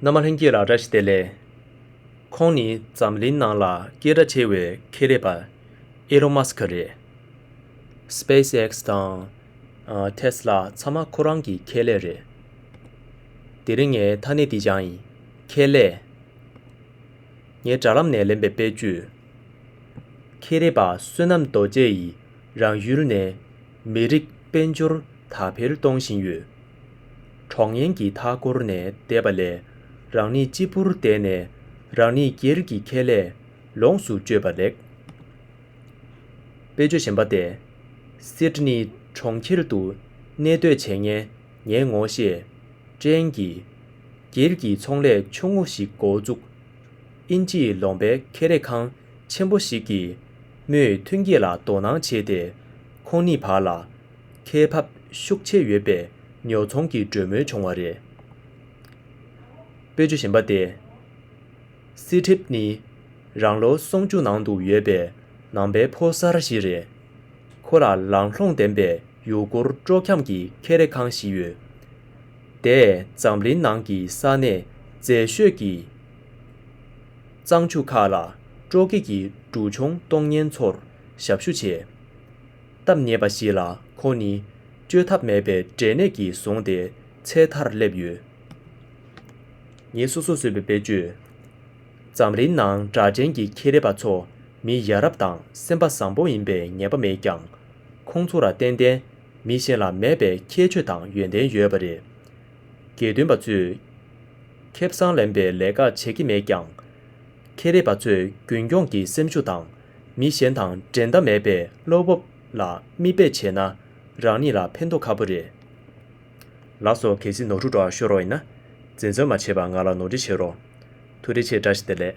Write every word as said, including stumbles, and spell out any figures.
རྣམ་པ་ལྷན་རྒྱས་ལ་བཀྲ་ཤིས་བདེ་ལེགས། ཁོང་ནི་འཛམ་གླིང་ནང་ལ་སྐད་གྲགས་ཆེ་བའི་ཁེ་ལས་པ་ཨི་ལོན་མཱ་སི་ཀི་རེད། སི་པེ་སི་ཨེག་སི་དང་། ཨ། ཐེ་སི་ལ་ཚང་མ་ཁོ་རང་གི་ཁེ་ལས་རེད། དེ་རིང་ངས་ཐ་སྙད་འདི་སྦྱངས་ཡིན། ཁེ་ལས། ངའི་དྲ་ལམ་ནས་ལེན་པའི་དཔེ་བརྗོད། ཁེ་ལས་པ་བསོད་ནམས་རྡོ་རྗེ་ཡིས་རང་ཡུལ་ནས་མི་རིགས་དཔལ་འབྱོར་དར་འཕེལ་གཏོང་བཞིན་ཡོད། གྲོགས་ངན་གྱི་མཐའ་འཁོར་ནས་འདས་པ་ལས་རང་ཉིད་གཅིག་པུར་བསྡད་ནས་རང་ཉིད་སྒེར་གྱི་ཁེ་ལས་ལོངས་སུ་སྤྱོད་པ་ལེགས། དཔེ་བརྗོད་གཞན་པ་སྟེ། སིད་ནི་གྲོང་ཁྱེར་དུ་གནས་སྡོད་བྱེད་མཁན་ངའི་ངོ་ཤེས་ཀྲེན་གྱིས་སྒེར་གྱི་ཚོང་ལས་ཆུང་ངུ་ཞིག་འགོ་བཙུགས། དབྱིན་ཇིའི་ལུང་པའི་ཁེ་ལས་ཁང་ཆེན་པོ་ཞིག་གིས་མོས་ཐོན་སྐྱེད་ལ་དོ་སྣང་བྱས་ཏེ། ཁོང་གཉིས་བར་ལ་ཁེ་འབབ་ཤུགས་ཆེ་ཡོད་པའི་ཉོ་ཚོང་གི་གྲོས་མོལ་བྱུང་བ་རེད། དཔེ་བརྗོད་གཞན་པ་སྟེ། སི་ཐིབ་ནི་རང་ལོ་སུམ་ཅུ་ནང་དུ་ཡོད་པའི་ནང་པའི་ཕོ་གསར་ཞིག་རེད། ཁོ་ལ་ལང་ལྷོང་ལྡན་པའི་ཡུལ་སྐོར་སྤྲོ་འཁྱམ་གྱི་ཁེ་ལས་ཁང་ཞིག་ཡོད། དེས་འཛམ་གླིང་ནང་གི་ས་གནས་མཛེས་ཤོས་ཀྱི་གཙང་ཆུ་ཁག་ལ་སྤྲོ་སྐྱིད་ཀྱི་འབྲུ་ཆུང་གཏོང་མཁན་ཚོར་ཞབས་ཞུ་བྱས། སྟབས་ཉེས་པ་ཞིག་ལ་ཁོང་ནི་བཅོས་ཐབས་མེད་པའི་འབྲས་ནད་ཀྱིས་བཟུང་སྟེ་ཚེ་ཐར་སླེབས་ཡོད། ངས་སོ་སོས་བཟོས་པའི་དཔེ་བརྗོད། འཛམ་གླིང་ནང་གྲགས་ཅན་གྱི་ཁེ་ལས་པ་ཚོ་མི་ཡ་རབས་དང་སེམས་པ་བཟང་པོ་ཡིན་པའི་ངེས་པ་མེད་ཀྱང་། ཁོང་ཚོ་ལ་བརྟེན་ཏེ་མི་གཞན་ལ་མེད་པའི་ཁྱད་ཆོས་དང་ཡོན་ཏན་ཡོད་པ་རེད། དགེ་འདུན་པ་ཚོས་ཁེ་བཟང་ལེན་པའི་ལས་ཀ་བྱེད་ཀྱི་མེད་ཀྱང་། ཁེ་ལས་པ་ཚོས་རྒྱུན་འཁྱོངས་ཀྱི་སེམས་ཤུགས་དང་མི་གཞན་དང་འགྲན་ཟླ་མེད་པའི་བློ་སྤོབས་ལ་མིག་དཔེ་བྱས་ན་རང་ཉིད་ལ་ཕན་ཐོགས་ཁ་པོ་རེད། ལགས་སོ། གལ་སྲིད་ནོར་འཁྲུལ་འགྲོ་བ་ཤོར་བ་ཡིན་ན་འཛེམ་ཟོན་མ་བྱེད་པར་ང་ལ་ནོར་འཁྲུལ་བྱེད་རོགས། ཐུགས་རྗེ་ཆེ། བཀྲ་ཤིས་བདེ་ལེགས།